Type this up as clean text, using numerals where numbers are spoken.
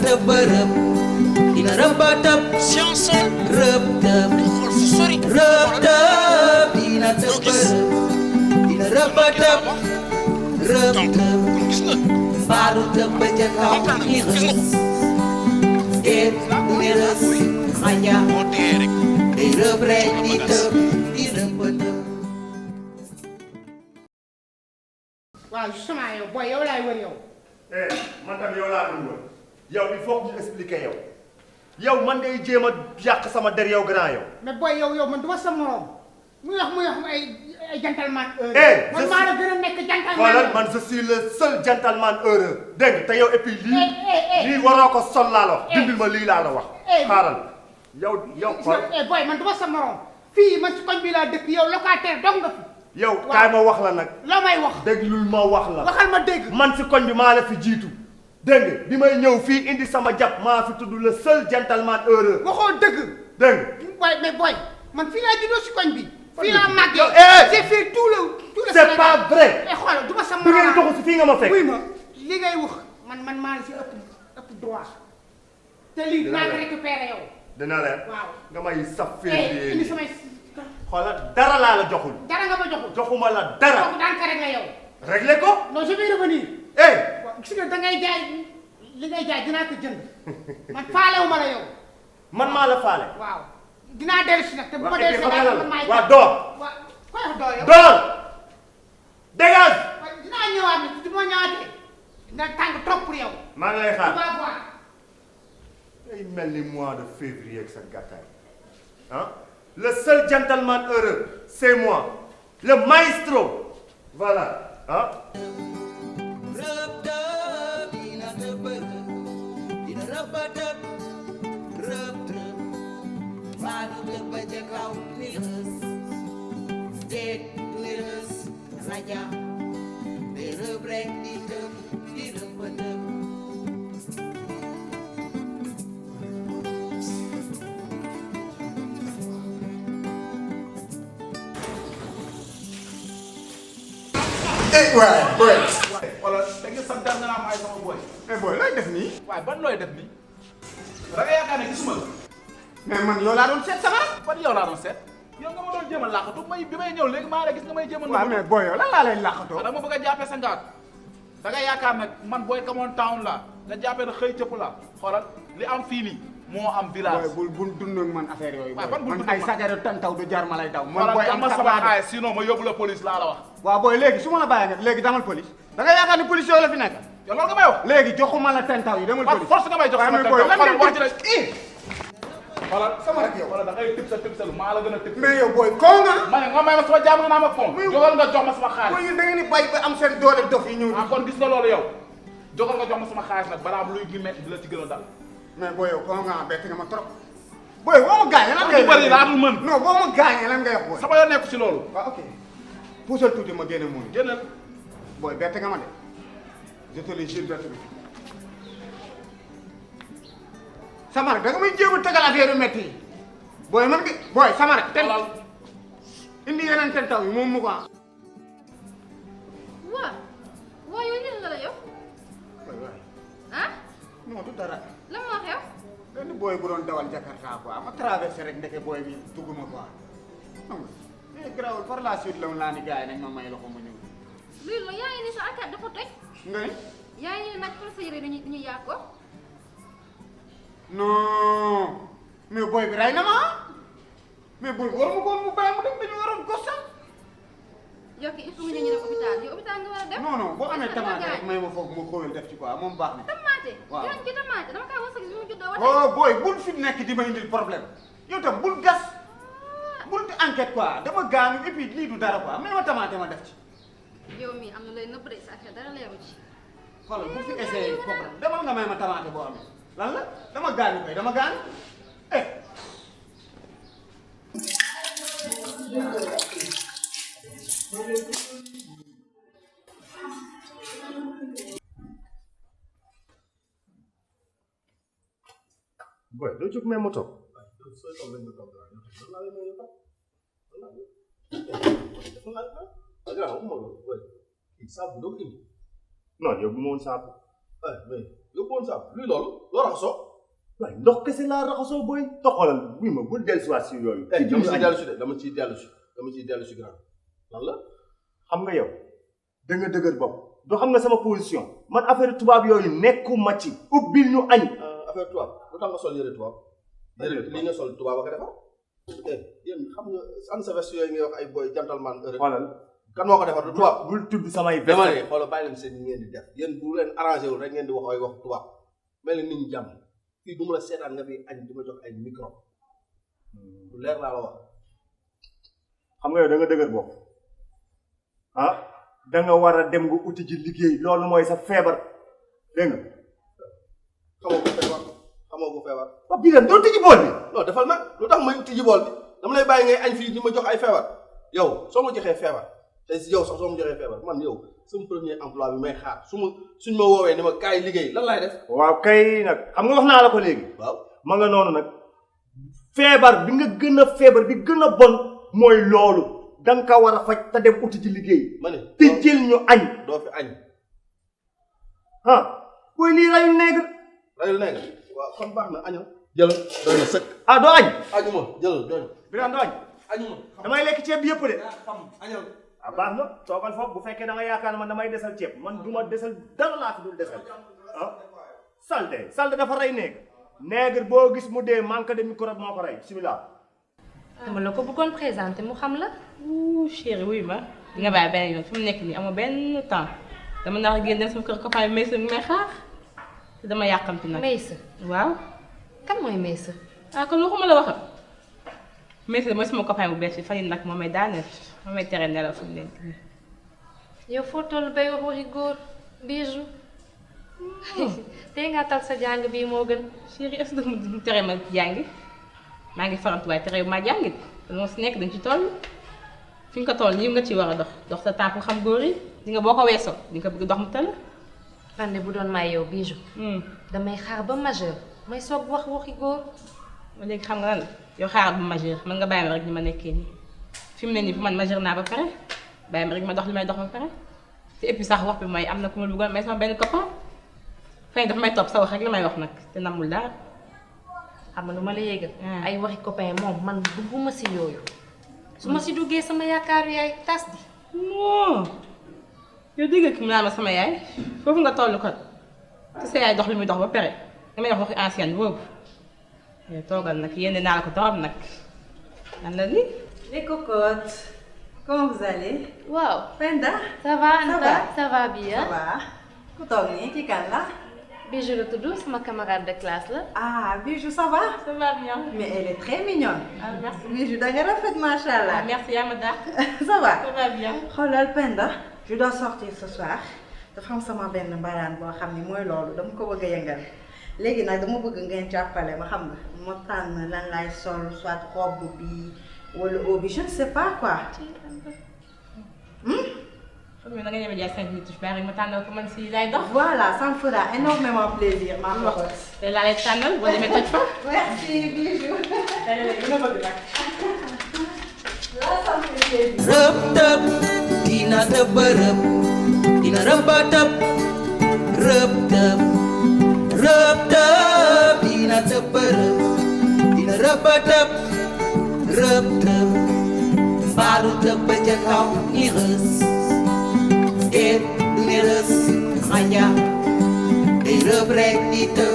tëb rëb dina rëbba tëb science rëb tëb xool fu sori rëb tëb dina tëb rëb dina rëbba tëb rëb tëb gis nga mbaaru tëb ba ca kaw ni rës déet du ne rës xaña moo dee rek day rëb rek di tëb di rëbba tëb. waaw justement yow booy yow laay wër yow. man tam yow laa doon wër yow il faut que ñu expliquer yow man ngay jéem a yàq sama der yow grand yow. mais booy yow man du ma sa morom muy wax ay gentleman heureux. man je maa la gën a nekk gentleman. voilà man je suis le seul gentleman heureux dégg nga te yow et puis lii waroo ko sol laa la wax. dindil ma lii laa la wax. xaaral yow xool. booy man du ma sa morom fii man ci koñ bi laa dëkk yow locataire dong nga fi. yow kaay ma wax la nag. loo may wax. déglul ma wax la. waxal ma dégg. man si koñ bi maa la fi jiitu. dégg nga bi may ñëw fii indi sama jàpp maa fi tudd le seul gentleman heureux. waxoo dëgg. dégg nga. mais booy man fii laa juddoo si koñ bi. fii laa màggee. j'ai fait tout le c'est pas vrai. xoolal du ma sa bi morom. ngeen doxu si fii nga ma fekk. wuy ma li ngay wax man maa la si ëpp droit. te lii dinaa ko récupérer yow. dina leer. waaw nga may saf indi fii. samay. xoolal dara laa la joxul. dara nga ma joxul. joxuma la dara. donc daan ka réglé yow. réglé ko. non je vais revenir. eh gis nga da ngay jaay li ngay jaay dinaa ko jënd man faalewu ma la yow. man maa la faale. waaw dinaa dellu si nag te bu ma dellu si nag man maay. waa door. waaw koy wax door yow. door. dégage. waaw dinaa ñëwaat ne du ma ñëwaatee. dina tàng trop pour yow. maa ngi lay tu xaar. vas voir. day mel ni mois de février ak sa gàttaay ah le seul gentleman heureux c'est moi le maestro voilà ah. rëb tëb dina tëb rëb dina rëbba tëb rëb tëb mbaaru tëb ba ca kaw ni rës déet du ne rës raja day rëb rek di tëb di rëbba tëb. waay booy. wala da nga sant nga naa ay sama booy. mais booy looy def nii. waaye ban looy def nii. da nga yaakaar ne gisuma la. mais man yow laa doon seet sama rek. ban yow laa doon seet. yow nga ma doon jéem a làqatu bi may ñëw léegi maa gis nga may jéem a. waaw mais booy yow lan laa lay làqatoo. da nga ma bëgg a jàppee sa ngaat. da nga yaakaar nag man booy Camon Town la nga jàppee ne xëy cëpp la xoolal li am fii nii moo am village. booy bul dund ak man affaire yooyu. waaw ban bul man ay sagare tantaw du jar ma lay daw. man xoolal booy jox am ma sama tabaade. xaalis sinon ma yóbbu la police laa la wax. waaw booy léegi su ma la bàyyee nag léegi damal police. da nga yaakaar ni police yooyu la fi nekk. yow loolu nga may wax. léegi joxuma la tantaw yi demal par police. force nga may jox sama mais booy lan xoolal wax ngeen ji rek xoolal sama rek yow. xoolal da ngay tib sa maa la gën a tib. mais yow booy koo nga. ma ne nga may ma sama jàmm nga naa ma fon. jógal nga jox ma sama xaalis. booy yéen da ngeen di bàyyi ba am seen doole dof yi ñëw. ah kon gis nga loolu yow jógal nga jox ma sama xaalis nag balaa luy gi metti di la ci gën a dal. mais booy yow koo nga bett nga ma trop. booy boo ma gaañee lan ngay bu bëri laa dul mën. non boo ma gaañee lan ngay wax booy. sama yoon nekku ci loolu. waaw ok puusal tuuti ma génne mooy. génnal. booy bett nga ma de je te le jure bett nga sama rek da nga may jéem a tegal affaire yu métti yi booy man gi booy sama rek ten xoolal indi yeneen ten taw yi moom mu ko ah. waa yow ñan la yow waay waay ah non du dara lan moo xew. benn booy bu doon dawal Jakarta quoi ma traversé rek ndeke booy bi dugg ma quoi xam nga mais grawul par la suite la mu laa ni gars yi nañ ma may loxo ma ñëw. luy la yaa ngi ni sa arcade dafa toj. nga ni yaa ngi ni nag pour sa yére ñu yàq ko. non mais booy bi rey na ma mais booy bi waruma ko woon mu bàyyi mu dem dañu waroon ko sax. yow kii il faut nga ñëw ñu dem hôpital yow hôpital nga war a dem. non non boo amee Dafa tamaate rek gaañ. may ma foofu ma xóoyal def ci quoi moom baax na. tamaate. waaw yow ci tamaate dama kaa wasa bi mu juddoo wala. oh booy bul fi nekk di ma indil problème yow tam bul gas bul di enquête quoi dama gaañu et puis lii du dara quoi may ma tamaate ma def ci. yow mii am na lay nëbb de sa affaire dara leeru ci. xoolal bu fi essayé problème demal nga may ma tamaate boo amee lan la dama gaañu kay dama gaañu eh. boy doo jóg may moto. non yow bu ma woon saabu. mais yow bon sax luy loolu loo raxasoo. waaye ndox kese laa raxasoo booy toxalal buy ma bul dellusiwaat si yooyu. dama ciy dellu si grand lan la. xam nga yow da nga dëgër bopp doo xam nga sama position man affaire tubaab yooyu nekkuma ci ubbil ñu añ. affaire tubaab lu tax nga sol yére tubaab. lii nga sol tubaab ak a defar. yéen xam nga san sa veste yooyu ngay wax ay boy gentleman heure. xoolal kan moo ko defar du tubaab. bul tudd samay veste. dama ne xoolal bàyyi leen seen ñi ngeen di def yéen bu leen arrangé wul rek ngeen di wax ay wax tubaab mel ni nit ñi jàmm fii du ma la seetaan nga fi añ di ma jox ay micro lu leer laa la wax. xam nga yow da nga dëgër bopp ah da nga war a dem nga uti ji liggéey loolu mooy sa feebar dégg nga. xamoo ko feebar. waaw bii doo tijji bool bi. non defal nag lu tax may tijji bool bi dama lay bàyyi ngay añ fii di ma jox ay feebar yow soo ma joxee feebar te yow sax soo ma joxee feebar man yow sama premier emploi bi may xaar suñ ma woowee ni ma kaay liggéey lan laay def. waaw kay nag xam nga wax naa la ko léegi. waaw ma nga noonu nag feebar bi nga gën a feebar bi gën a bon mooy loolu da nga ko war a faj te dem uti ci liggéey. ma ne tijjil ñu añ. doo fi añ. ah booy lii rayu neeg. rayul neeg waaw kon baax na añal. jël doy na sëkk. ah doo añ. añuma jël doy na. Birame doo añ. añuma damay lekk ceeb bi yëpp de. xam añal. ah baax na toogal foofu bu fekkee da nga yaakaar man damay desal ceeb man du ma desal dara laa fi dul desal ah salte dafa rey neeg neegar boo gis mu dee manque de microbe moo ko rey bismillah. dama la ko bëggoon présenté mu xam la. chéri wuy ma di nga bàyyi benn yoon fi mu nekk nii amoo benn temps dama nar a génn dem sama kër copain bi Maysa mi may xaar te dama yàqamti nag. Maysa waaw. kan mooy Maysa. ah kon waxuma la waxam Maysa mooy sama copain bu bees bi fan yii nag moo may daaneel moo may tere nelaw fi mu nekk nii. yow foo toll bay wax waxi góor Bijou tey ngaa tal sa jàng bii moo gën. chéri est-ce que mu tere ma jàngi maa ngi farantu waaye tere maa jàngit kon moo si nekk dañ ci toll fi nga ko toll nii nga ci war a dox sa temps pour xam góor yi di nga boo ko weesoo di nga bëgg dox mu tëll. man de bu doon may yow Bijou damay xaar ba majeur may soog wax waxi góor. ma léegi xam nga lan yow xaaral ba majeur mën nga bàyyi ma rek ni ma nekkee nii fi mu ne nii bu man majeur naa ba pare bàyyi ma rek ma dox li may dox ba pare te et puis sax wax bi mooy am na ku ma bëggoon may sama benn copain fay dafa may topp sa wax rek la may wax nag te namul dara. xam nga lu ma la yéegal. ay waxi copain moom man dugguma si yooyu. su ma si duggee sama yaakaaru yaay tas di. non yow dégg ki mu naan ma sama yaay foofu nga toll kon te sa yaay dox li muy dox ba pare damay wax waxi ancienne boobu yow toogal nag yéene naa la ko torop nag lan la ni. Les cocottes, comment vous allez? waaw. Penda? ça va Anta ça va bien. Ça va. Ku toog nii kii kan la? Bijou la tudd sama camarade de classe la. Ah, Bijou, ça va? ça va bien. Mais elle est très mignonne. ah merci. Bijou, da nga rafet, machallah. ah merci yaa ma dàq. Ça va? ça va bien. xoolal Penda, je dois sortir ce soir. dafa am sama benn mbaraan boo xam ni mooy loolu dama ko bëgg a yëngal. léegi nag dama bëgg ngeen jàppale ma xam nga ma tànn lan laay sol soit robe bi wala haut bi je ne sais pas quoi. xam nga da nga ñeme jaay 5 minutes bari ma tànnal ko man si lay dox. Voilà, ça me fera énormément plaisir ma cocotte. te laa lay tànnal boo demee toj fa. Merci, Bijou. dina bëgg nag. Là, ça me fait plaisir. rëb tëb dina tëb rëb dina rëba tëb rëb tëb dina tëb rëb dina rëba tëb rëb tëb mbaalu tëb ba ca kaw ni rës du ni rës xaja day rëb rek di tëb